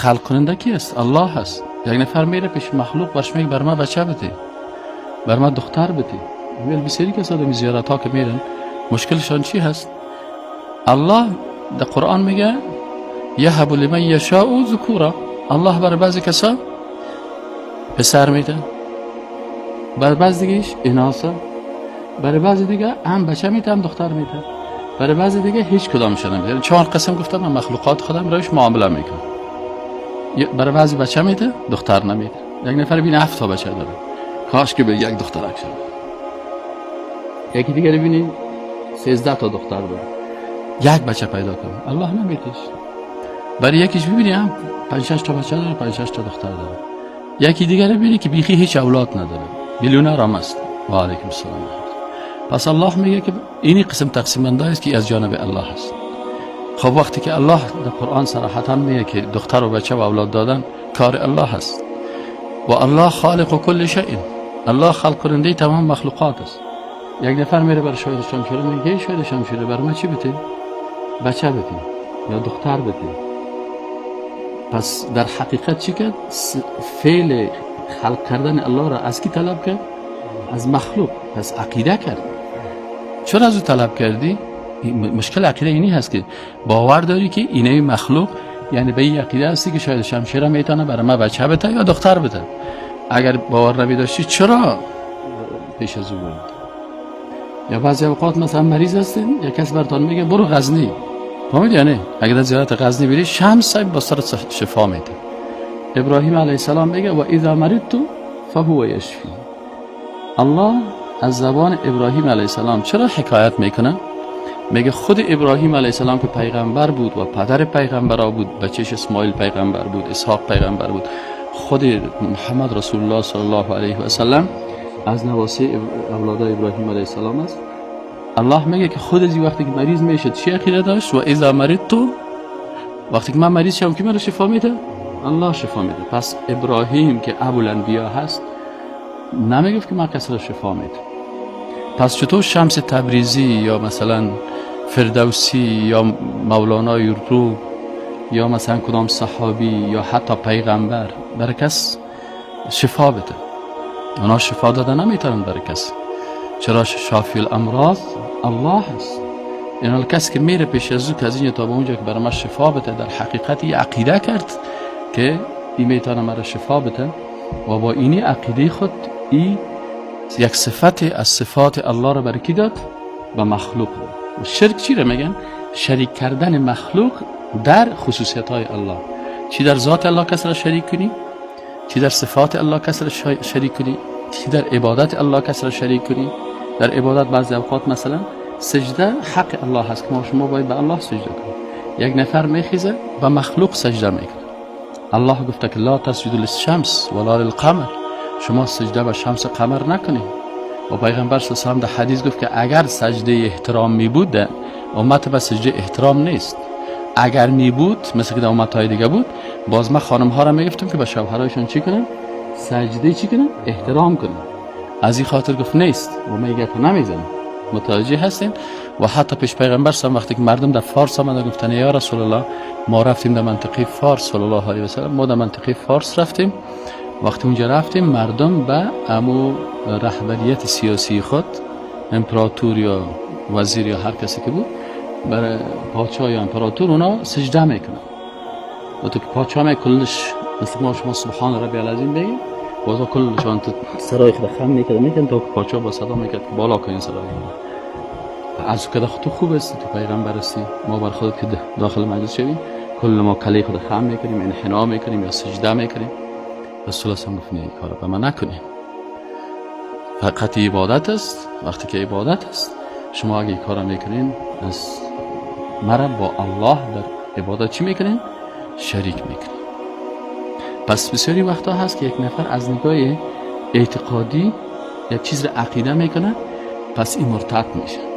خلق کننده کی است؟ الله هست. یک نفر میره پیش مخلوق، برش میگه بر ما بچه بده، بر ما دختر بده. ولی بسیاری کسا در زیارت ها که میرن، مشکلشان چی هست؟ الله در قرآن میگه یهب لمن یشاء ذکورا. الله برای بعضی کسا پسر میده، برای بعضی دیگهش اناثا، برای بعضی دیگه هم بچه میده هم دختر میده، برای بعضی دیگه هیچ کدامش نمیده. یعنی چهار قسم گفتم من مخلوقات خودم روش معامله میکنم. برای بعضی بچه میده، دختر نمیده. یک نفر بینه هفت تا بچه داره، کاش که به یک دخترک شد. یکی دیگه ببینی 13 تا دختر داره، یک بچه پیدا کنه، الله نمیدهش. برای یکیش ببینی هم 5 6 تا بچه داره، 5 6 تا دختر داره. یکی دیگه ببینی که بیخی هیچ اولاد نداره، میلیونر هم است. و علیکم السلام. پس الله میگه که اینی قسم تقسیم بندی است که از جانب الله است. خب، وقتی که الله در قرآن صراحتا میگه که دختر و بچه و اولاد دادن کار الله است و الله خالق کل شیء، الله خلق کننده تمام مخلوقات است، یک نفر میره بر شاهد شمشیره میگه شاهد شمشیره، بر ما چی بده؟ بچه بده یا دختر بده. پس در حقیقت چی کرد؟ فعل خلق کردن الله را از کی طلب کرد؟ از مخلوق. پس عقیده کرد. چرا از او طلب کردی؟ مشکل عقیده اینی هست که باور داری که اینه مخلوق، یعنی به این عقیده هستی که شاید شمشیره میتونه برای ما بچه بده یا دختر بده. اگر باور نمی داشتی، چرا پیش از او بود؟ یا بعضی اوقات مثلا مریض هستین، یا کس براتون میگه برو غزنی. فهمیدی؟ یعنی اگر در زیارت غزنی بری، شمس صاحب با سرت شفا میده. ابراهیم علیه السلام میگه و اذا مرضت فهو یشفین. الله از زبان ابراهیم علیه السلام چرا حکایت میکنه؟ میگه خود ابراهیم علیه السلام که پیغمبر بود و پدر پیغمبرا بود، بچهش اسماعیل پیغمبر بود، اسحاق پیغمبر بود، خود محمد رسول الله صلی الله علیه و سلم از نواسه اولادای ابراهیم علیه السلام است. الله میگه که خود از وقتی که مریض میشه چی عقیده داشت؟ و اذا مرضت، وقتی که من مریض شم کی مرا شفا میده؟ الله شفا میده. پس ابراهیم که ابوالانبیا هست نمیگفت که من کسی را شفا میده. پس چطور شمس تبریزی یا مثلا فردوسی یا مولانای رو یا مثلا کدام صحابی یا حتی پیغمبر برای کس شفا بده؟ اونا شفا داده نمیتونن برای کس. چرا؟ شافی الامراض الله هست. یعنی کسی که میره پیش از او که از اینجا تا به اونجا که برای ما شفا بده، در حقیقت یه عقیده کرد که این میتونه مرا شفا بده و با اینی عقیده خود ای یک صفت از صفات الله را برای کی داد؟ به مخلوق داد. شرک چی را میگن؟ شریک کردن مخلوق در خصوصیت های الله. چی در ذات الله کس را شریک کنی، چی در صفات الله کس را شریک کنی، چی در عبادت الله کس را شریک کنی. در عبادت بعضی اوقات مثلا سجده حق الله هست که ما شما باید به الله سجده کنیم. یک نفر میخیزه به مخلوق سجده میکنه. الله گفته که لا تسجدوا للشمس ولا للقمر، شما سجده به شمس قمر نکنید. و پیغمبر صلی الله علیه و در حدیث گفت که اگر سجده احترام می بود، امت به سجده احترام نیست، اگر می بود مثل که در امت های دیگه بود، باز من خانم ها را میگفتم که به شوهرایشان چی کنن؟ سجده چی کنن؟ احترام کنن. از این خاطر گفت نیست و من گپ نمیزنم. متوجه هستین؟ و حتی پیش پیغمبر صلی وقتی که مردم در فارس آمدن گفتن یا رسول الله، ما رفتیم در منطقه فارس، صلی الله علیه و سلم، ما در منطقه فارس رفتیم، وقتی اونجا رفتیم مردم به امو رهبریت سیاسی خود، امپراتور یا وزیر یا هر کسی که بود، برای پادشاه یا امپراتور اونا سجده میکنن و تو که پادشاه می کلش مثل ما شما سبحان ربی العظیم بگیم، بازا کلشان تو سرای خود خم میکرد میکرد تا پادشاه با صدا میکرد بالا کن سرای. از که تو خوب هستی، تو پیغمبر هستی، ما بر خودت که داخل مجلس شویم کل ما کله خود خم میکنیم، انحنا میکنیم یا سجده میکنیم. رسول الله گفت نه، این کارو به من نکنیم، فقط عبادت است. وقتی که عبادت است، شما اگه این کارو میکنین، از مرا با الله در عبادت چی میکنین؟ شریک میکنین. پس بسیاری وقتا هست که یک نفر از نگاه اعتقادی یک چیز را عقیده میکنه، پس این مرتد میشه.